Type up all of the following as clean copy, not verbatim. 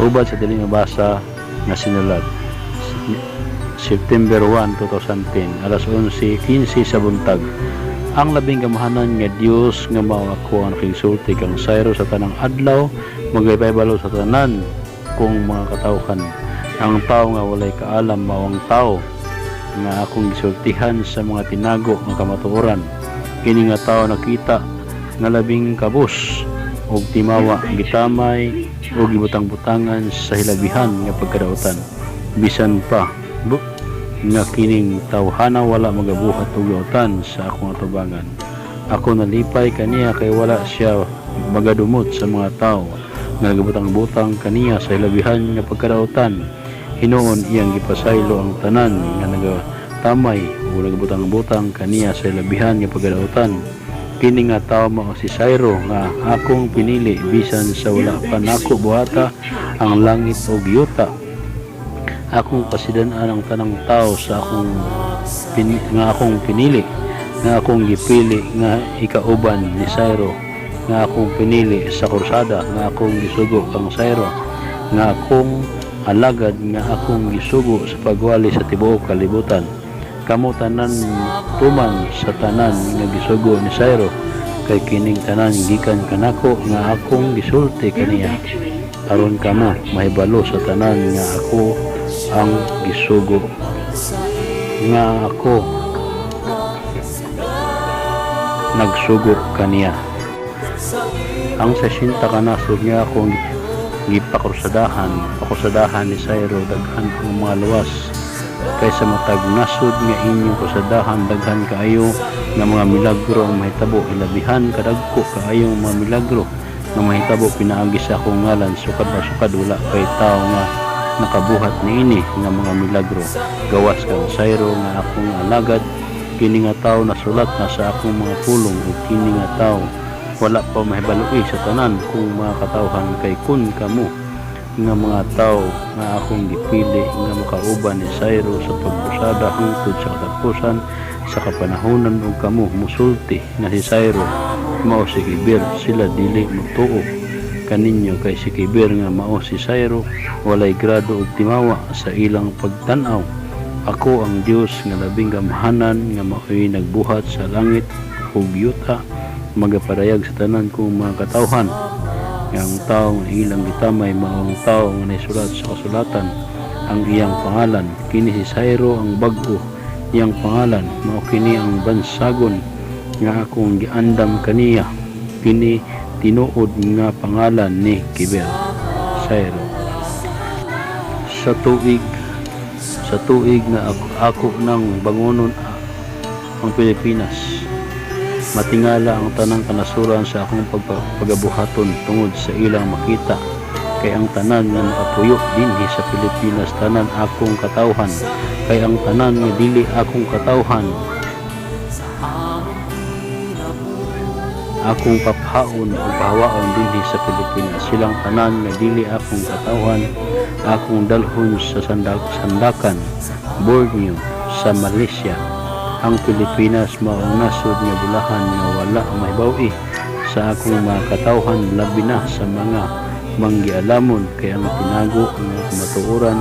Hubad sa dili mabasa nga sinulat. September 1, 2010, alas 11:15 sa buntag. Ang Labing Gamhanan nga Dios, nga mao ako ang nakigsulti kang Cyrus, sa tanang adlaw magpahibalo sa tanan kong mga katawhan. Ang tawo nga walay kaalam mao ang tawo nga akong gisultihan sa mga tinago nga kamatuoran. Kini nga tawo nakita nga labing kabus og timawa, gitamay o gibutang-butangan sa hilabihan nga pagkadautan. Bisan pa nga kining tawhana wala magabuhat og dautan sa akong atubangan. Ako nalipay kaniya kay wala siya magadumot sa mga tawo nga nagabutang-butang kaniya sa hilabihan nga pagkadautan. Hinuon iyang gipasaylo ang tanan nga nagatamay o nagabutang-butang kaniya sa hilabihan nga pagkadautan. Kini nga tawo mao si Cyro nga akong pinili bisan sa wala pa nako buhata ang langit ug yuta. Akong pasidan-an ang tanang tawo sa akong nga akong pinili, nga akong gipili nga ikauban ni Cyro, nga akong pinili sa krusada, nga akong gisugo kang Cyro, nga akong alagad, nga akong gisugo sa pagwali sa tibuok kalibutan. Kamo tanan tuman sa tanan nga gisugo ni Cyro, kay kining tanan gikan kanako nga akong gisulti kaniya, aron kamo mahibalo sa tanan nga ako ang gisugo, nga ako nagsugo kaniya. Ang 60 ka nasod nga akong gipakrusadahan, pakrusadahan ni Cyro, daghan ang mga luwas kaysa matag nasod nga inyong krusadahan. Daghan kaayo nga mga milagro ang mahitabo, hilabihan kadagko kaayong mga milagro nga mahitabo pinaagi sa akong ngalan. Sukad pa sukad wala kay tawo nga nakabuhat niini nga mga milagro gawas kang Cyro nga akong alagad. Kini nga tawo nasulat na sa akong mga pulong, ug kini nga tawo wala pa mahibaloi sa tanan kong mga katawhan, kay kun kamo nga mga tawo nga akong gipili nga makauban ni Cyro sa pagkrusada hangtod sa katapusan sa kapanahonan ug kamo musulti nga si Cyro mao si Kibir, sila dili motuo kaninyo, kay si Kibir nga mao si Cyro walay grado og timawa sa ilang pagtan-aw. Ako ang Dios nga Labing Gamhanan, nga maoy nagbuhat sa langit ug yuta, magapadayag sa tanan kong mga katawhan nga ang tawo nga ilang gitamay mao ang tawo nga naisulat sa kasulatan ang iyang pangalan. Kini si Cyro ang bag-o iyang pangalan, mao kini ang bansagon nga akong giandam kaniya. Kini tinuod nga pangalan ni Kibir, Cyro. Sa tuig nga ako nang bangonon ang Pilipinas, matingala ang tanang kanasuran sa akong pagabuhaton tungod sa ilang makita, kay ang tanan nga nakapuyo dinhi sa Pilipinas tanan akong katawhan, kay ang tanan nga dili akong katawhan akong paphaon o pahawaon dinhi sa Pilipinas. Silang tanan nga dili akong katawhan akong dalhon sa Sandakan, Borneo, sa Malaysia. Ang Pilipinas mao ang nasod nga bulahan nga wala mahibaw-i sa akong mga katawhan, labi na sa mga manggialamon, kay ang tinago nga kamatuoran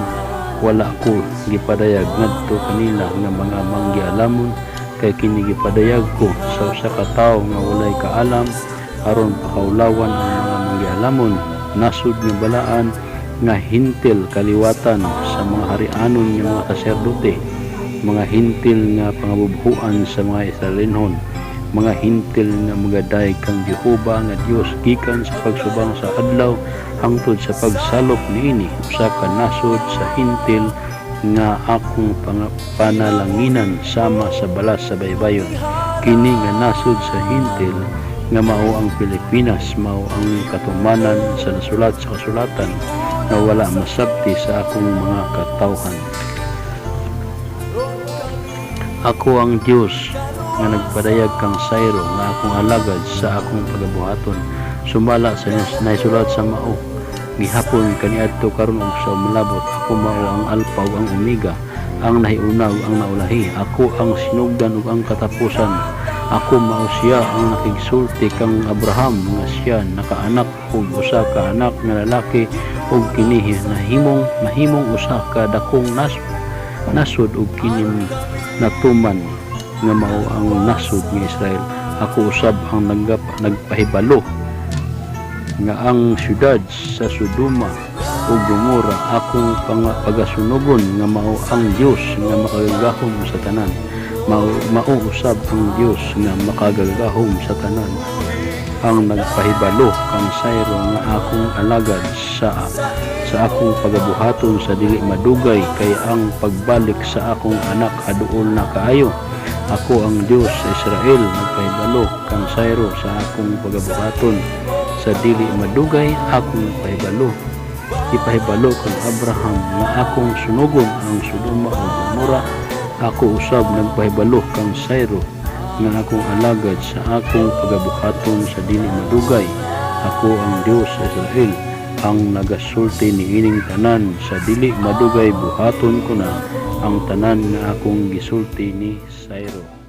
wala ko gipadayag ngadto kanila nga mga manggialamon, kay kini gipadayag ko sa usa ka tawo nga walay kaalam aron pakaulawan ang mga manggialamon. Nasod nga balaan nga hintil, kaliwatan sa mga harianon nga mga saserdote, mga hintil nga pangabubhuan sa mga Israelinhon, mga hintil nga magadayeg kang Jehova nga Dios gikan sa pagsubang sa adlaw hangtod sa pagsalop niini, usa ka nasod sa hintil nga akong panalanginan sama sa balas sa baybayon. Kini nga nasod sa hintil nga mao ang Pilipinas mao ang katumanan sa nasulat sa kasulatan nga wala masabti sa akong mga katawhan. Ako ang Dios nga nagpadayag kang Cyro nga akong alagad sa akong pagabuhaton sumala sa naisulat sa mao gihapon, kaniadto, karon ug sa umalabot. Ako mao ang Alpha ug ang Omega, ang nahiuna ug ang naulahi. Ako ang sinugdan ug ang katapusan. Ako mao siya ang nakigsulti kang Abraham nga siya nakaanak og usa ka anak nga lalaki ug kini nahimong mahimong usa ka dakong nasod ug kini natuman nga mao ang nasod nga Israel. Ako usab ang nagpahibalo nga ang syudad sa Sodoma ug Gomora akong pagasunugon nga mao ang Dios nga makagagahom sa tanan. Mao usab ang Dios nga makagagahom sa tanan ang nagpahibalo kang Cyro nga akong alagad sa akong pagabuhaton sa dili madugay, kay ang pagbalik sa akong anak aduol na kaayo. Ako ang Dios sa Israel nagpahibalo kang Cyro sa akong pagabuhaton sa dili madugay. Akong ipahibalo kang Abraham nga akong sunugon ang Sodoma ug Gomora. Ako usab nagpahibalo kang Cyro nga akong alagad sa akong pagabuhaton sa dili madugay. Ako ang Dios sa Israel ang nagasulti niining tanan. Sa dili madugay buhaton ko na ang tanan nga akong gisulti ni Cyro.